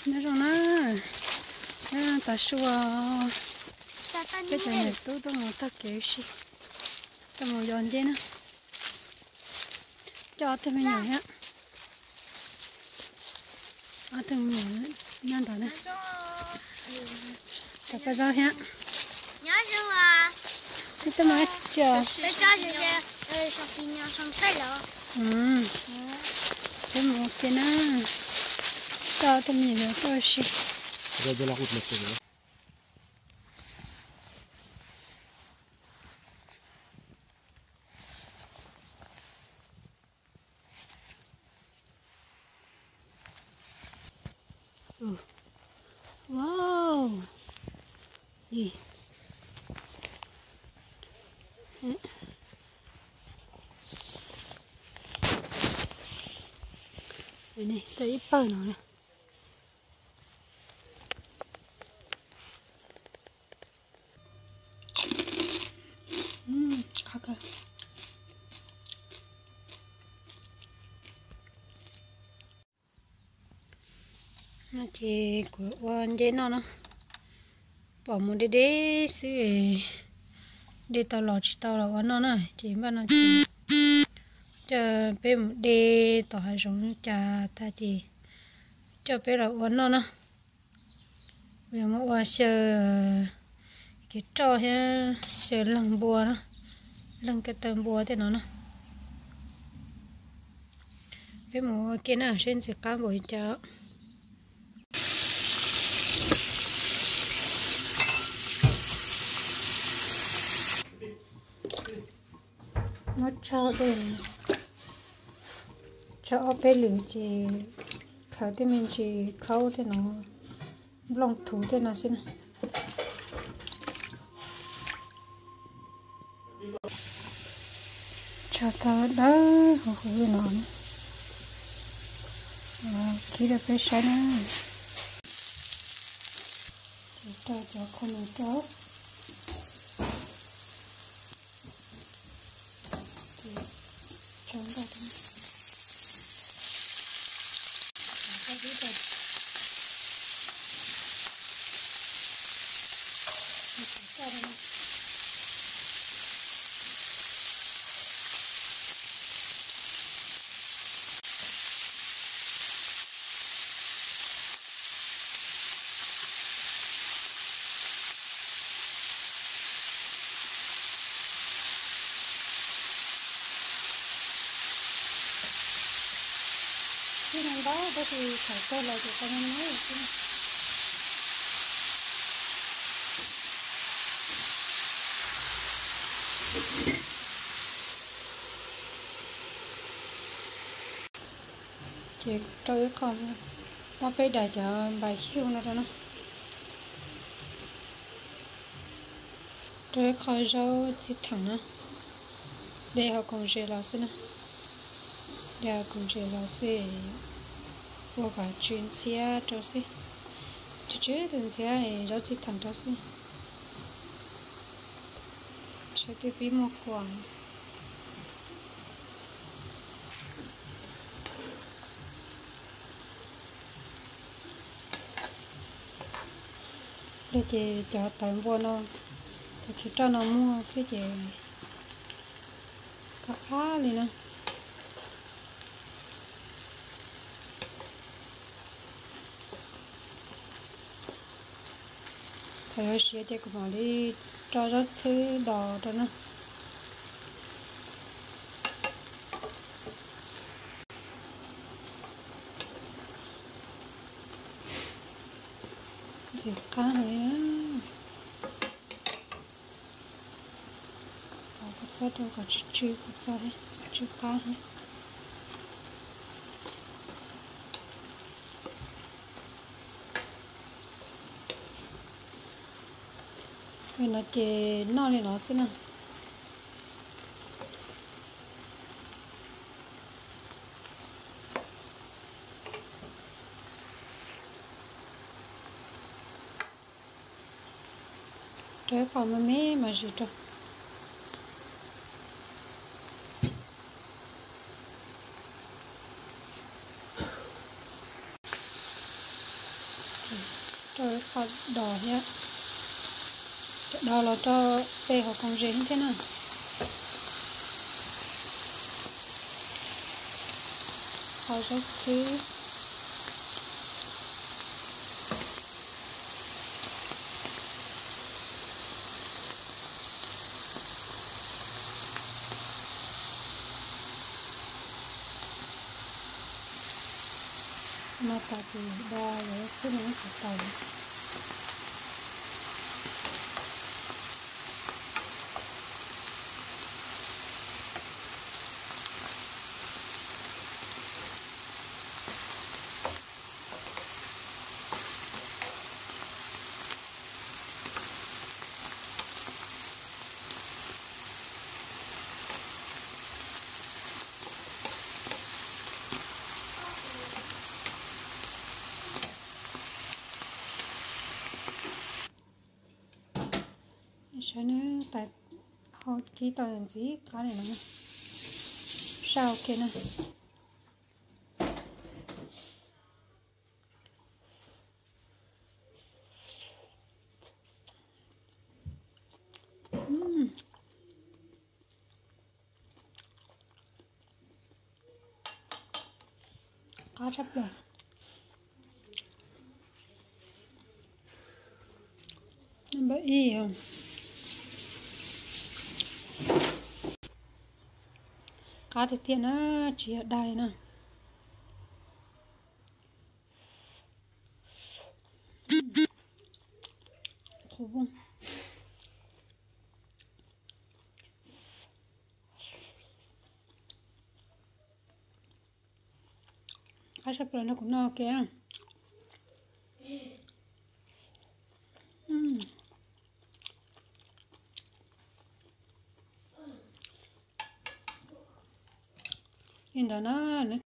Nyob zoo na, nyob zoo tav su, peb cov niam tub tuaj mus taug kev ua si, tuaj mus yos nceb na. Coj ob tug me nyuam thiab, ob tug me nyuam nyob ntawd na. Cov paj zaub thiab. Peb tuaj mus ua ke na, coj ob tug me nyuam tuaj ua si. Wow. Tau ib pawg no na. No ces kuv ua nceb noj no, pom mus deb deb xwb, de tau los tsis tau los ua noj na, ces npaj no ces coj peb mus de tom hav zoov cas tag ces coj peb los ua noj na. Kuv yuav mus ua xyaw kev roj thiab xyaw leeg npua na, leeg ko taw npua tej no na. Peb mus ua ke na seb ntxim qab npaum li cas. Muab tsau dej, tsau ob peb lwm ces khaws tej me ntsis khaub tej no, nplooj thuv tej no xwb na. Tsau tau dawb huv huv li no, khib rau peb saib na. Ces rau cov kho mus rau, ces tsau ntau. Tib neeg ntaub tab sis thaum tag los ces tau me me xwb. Ces rau ib qho, muab peb daim cov npais xyuj no rau na. Rau ib qho zaub txhib theem na, de hauv koom zem los xwb na. De hauv koom zem los xwb, ua kom tsw ntxhiab rau xwb. Tsw tsw tus ntxhiab zaub txhib theem rau xwb. Saib twb pib muaj qhuav. Li ces cov tawv npua no, cov kev roj no muag xwb ces qab qab li na. Thaum yuav siav ces kuv mam li rau zaub txhwb dos rau na. Ntxim qab heev. Pov kua txob rau kom tsw tsw kua txob thiab kom tsw qab thiab. Li no ces noj li no xwb na. Rau ib qho me me mas zis rau. Rau qhov dos thiab, cov dos los rau pem hauv koos ze thiab na. Qhov zaub txhwb. No tas ces do lawv xwb no tsis tau. Saib na, tais hau kib tau ntxiv qab li no, saj ua ke na. Qab tshaj plaws. Number ib. Qab tiag tiag na, tsis yog dag li na. Qab tshaj plaws no kuv noj ua ke. Li ntawd na, neb